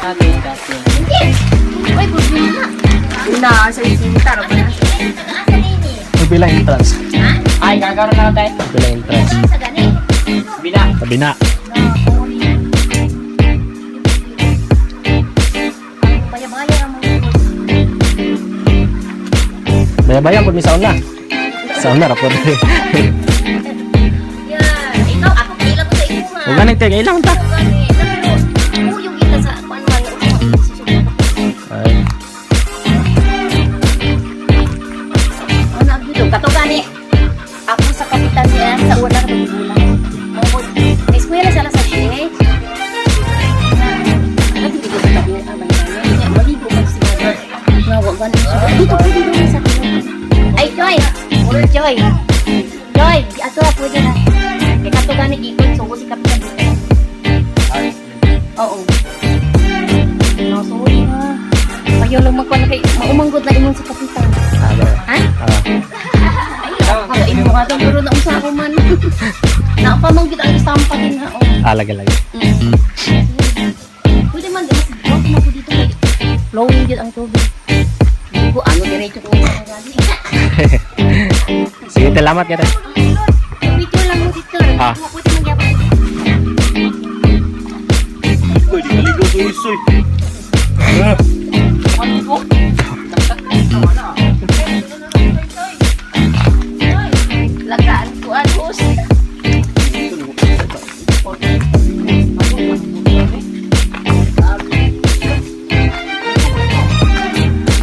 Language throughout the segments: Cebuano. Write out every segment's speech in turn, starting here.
Atin, atin. Hindi. Uy, problema. Una, sa isinta, ra ba na? Taga-asa din eh. Pila entrance. Ha? Ay, gagawin na lang tayo. Pila entrance. Sa gani. Bina. Tabi na. Baya-baya ang mga Bayabaya pud mi sa una. Sa una ra pud. Yeah. Ikaw, ako kila ko sa imo ha. Ug ganit kay ilang ta. Ako gani. Pero, kuyog kita sa kuan man nga susuko. Ay, Ano ang dito? Kato gani. Ako sa kapitan niya sa una ka gulang. Mo eskwela sala sa GH. Ano dito ko sa tabi ah man niya maligo man siya. Nga wa gani siya. Dito pwede doon sa tulog. Ay, Joy. Joy. Joy, ato pwede na. Kay kato gani ikot sugo si kapitan dito. Oo. No, sorry ha. Ayaw lang magkuhan kay maumanggot na imong sa kapitan. Ah, ba. Ha? Ah. Ay, imo ka pero naunsa ako man. Napamanggit ang istampa din ha. Oh. Ah, lagi lagi. Pwede man mas walk mo ko dito kay flowing gyud ang tubig. Ko ano diretso ko sa gali. Sige, salamat kita. Picture lang mo dito. Ah. Pwede man gyapon. Uy, di kaligo suy-suy. Lagaan ko an host.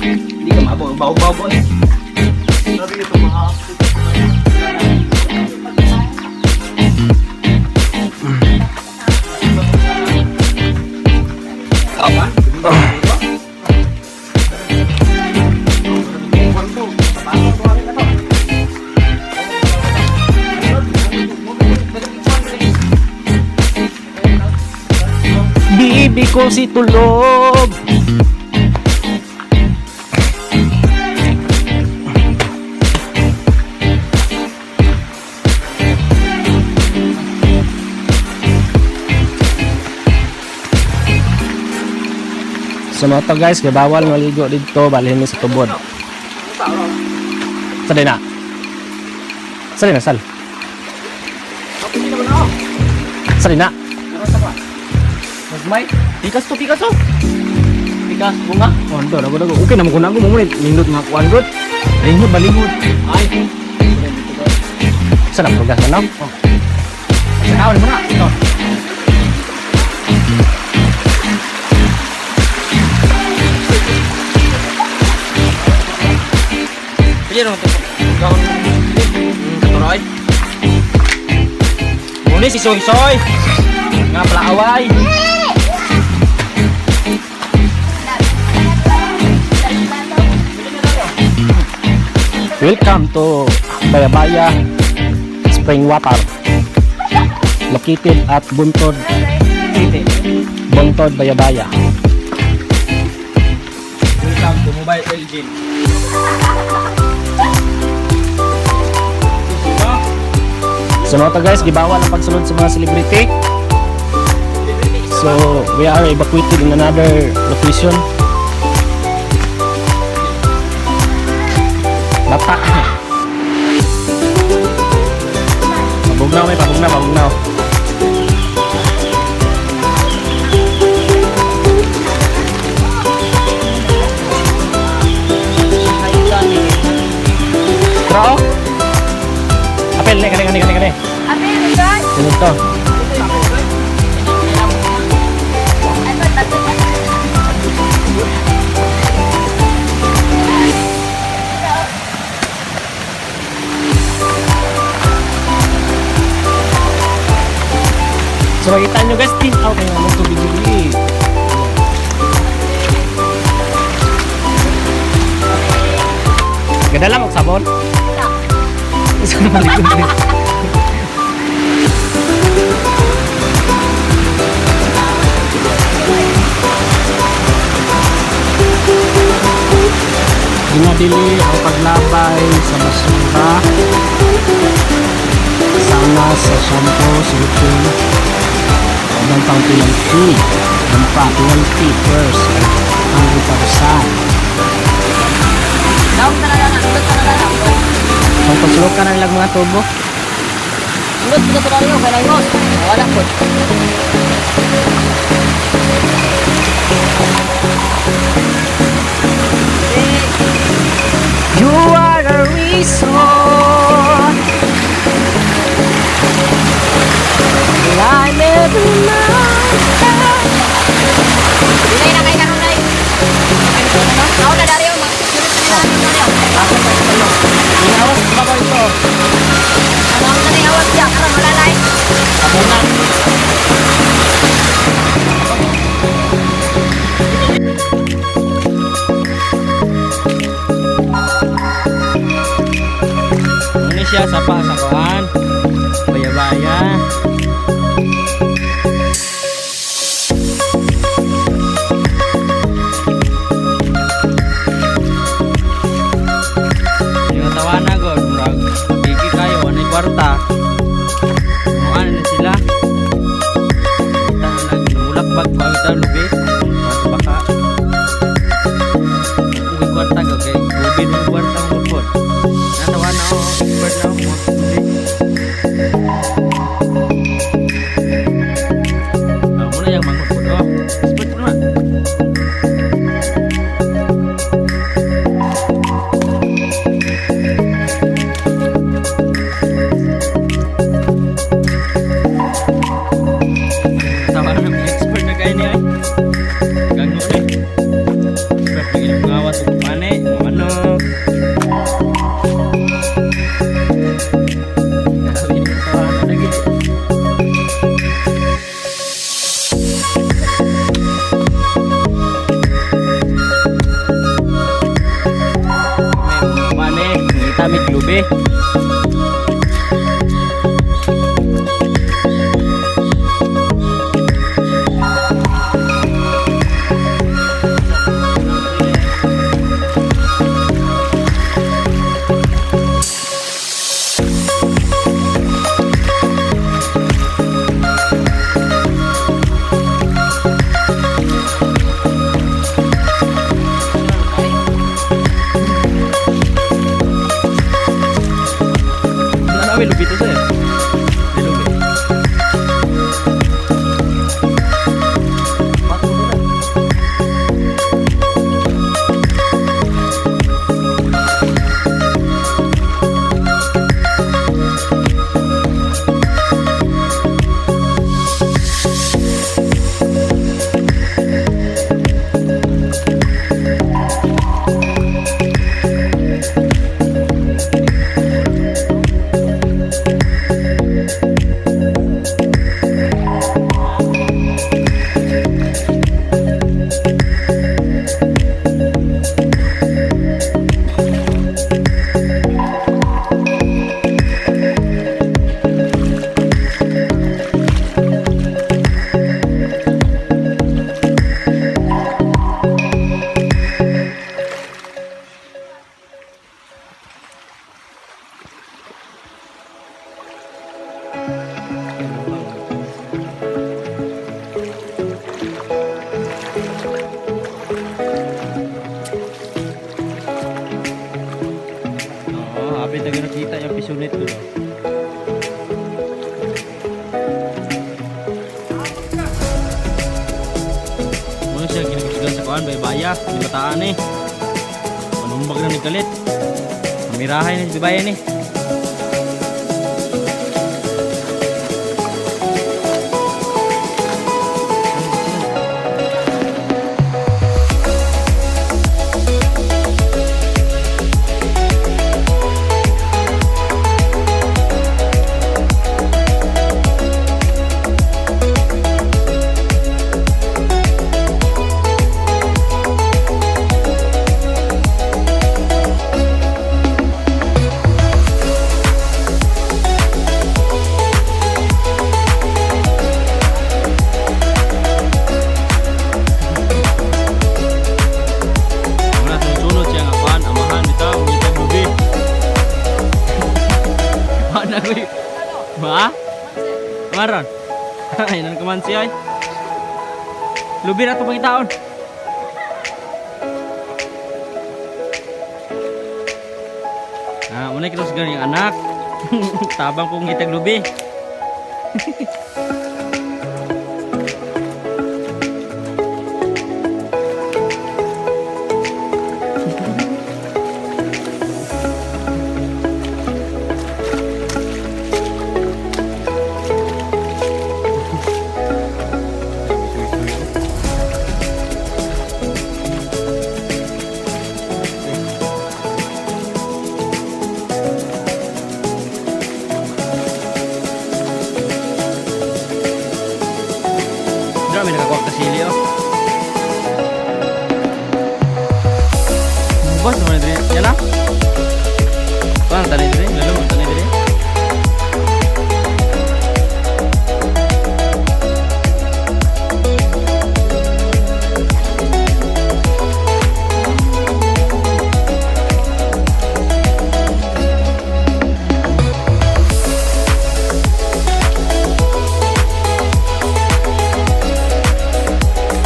Hindi ka mabaw, baw-baw boy. Sabi ito mga Bibi ko si tulog. So mga to guys, kay bawal maligo dito, balhin mi sa tubod. Sa na. Sa na sal. Sa na. Magmay. Pikas to, pikas to. Pikas, bunga. Oh, ando, dago dago. Okay na mo kunago mo nindot mga kuan gud. Lingod balingod. Ay. Sa na prugas na no? Oh. Sa kaon mo na. Ito. Pili naman ito. Gahon. Katuroy. Muli si Soy Soy. Nga pala away. Welcome to Bayabaya Spring Water. Located at Buntod, City. Buntod, Bayabaya. Welcome to Mobile Elgin. So mga to guys, gibawal ang pagsulod sa mga celebrity. So we are evacuated in another location. Bata. Pabugnaw may pabugnaw, pabugnaw. Tro. Apel, ne, kane, kane, kane, kane. Ate, guys. Sunod to. So makita nyo guys, thin out na yung tubig dito. Gadala mo sabon? Isa na balik ko din. Ginadili ang paglabay sa basura sama sa shampoo, solution, ubang pang penalty, dampa, penalty. Tuslokan na nilang mga tubo. Ingot kita sa baryo kay Laingos. Wala po. You are the reason I never Dili na kay karon ay. Ako na Dario, mag-security nila ano Dario. Awas ba ba ito? Ano ang kanay awas siya karon wala na eh. Amo na. Ano siya sa pasakuan? Baya-baya. Yung tawa na god, murag tiki kayo, anay kwarta. Ano na sila? Kita na nagmulakbag pa ita lubi. Mas baka. Kung kwarta ka kay lubi ng kwarta mo po. Natawa na ako, expert na ako. Lubi. Ah, muna yung manghod po. Oh, expert po na. Tawa na ng expert na kayo niya eh. Gango na eh. Expert na ginagawa ngawat og pane, mga manok. Grabe na tawa na lagi. May mga pane, ngita may lubi. Marami lubi to sir. May lubi. Oo, abi tayo nakita yung pisunit ko. Muna siya ginagisigan sa kuan, bay-baya, di bataan eh. Manumbag na ni kalit. Mamirahay na si bibaya ni. Muna sunod siya nga kuan, amahan bitaw, ngita bubi. Mana ko Ba? Maron. Ay, nan kaman siya ay. Lubi na ito pangitaon. Ah, Amo na kitos ganing anak. Tabang kong gitag lubi. Dra may nakakuha ka sili oh. Boss naman dre. Yan na. Kuan tani dre.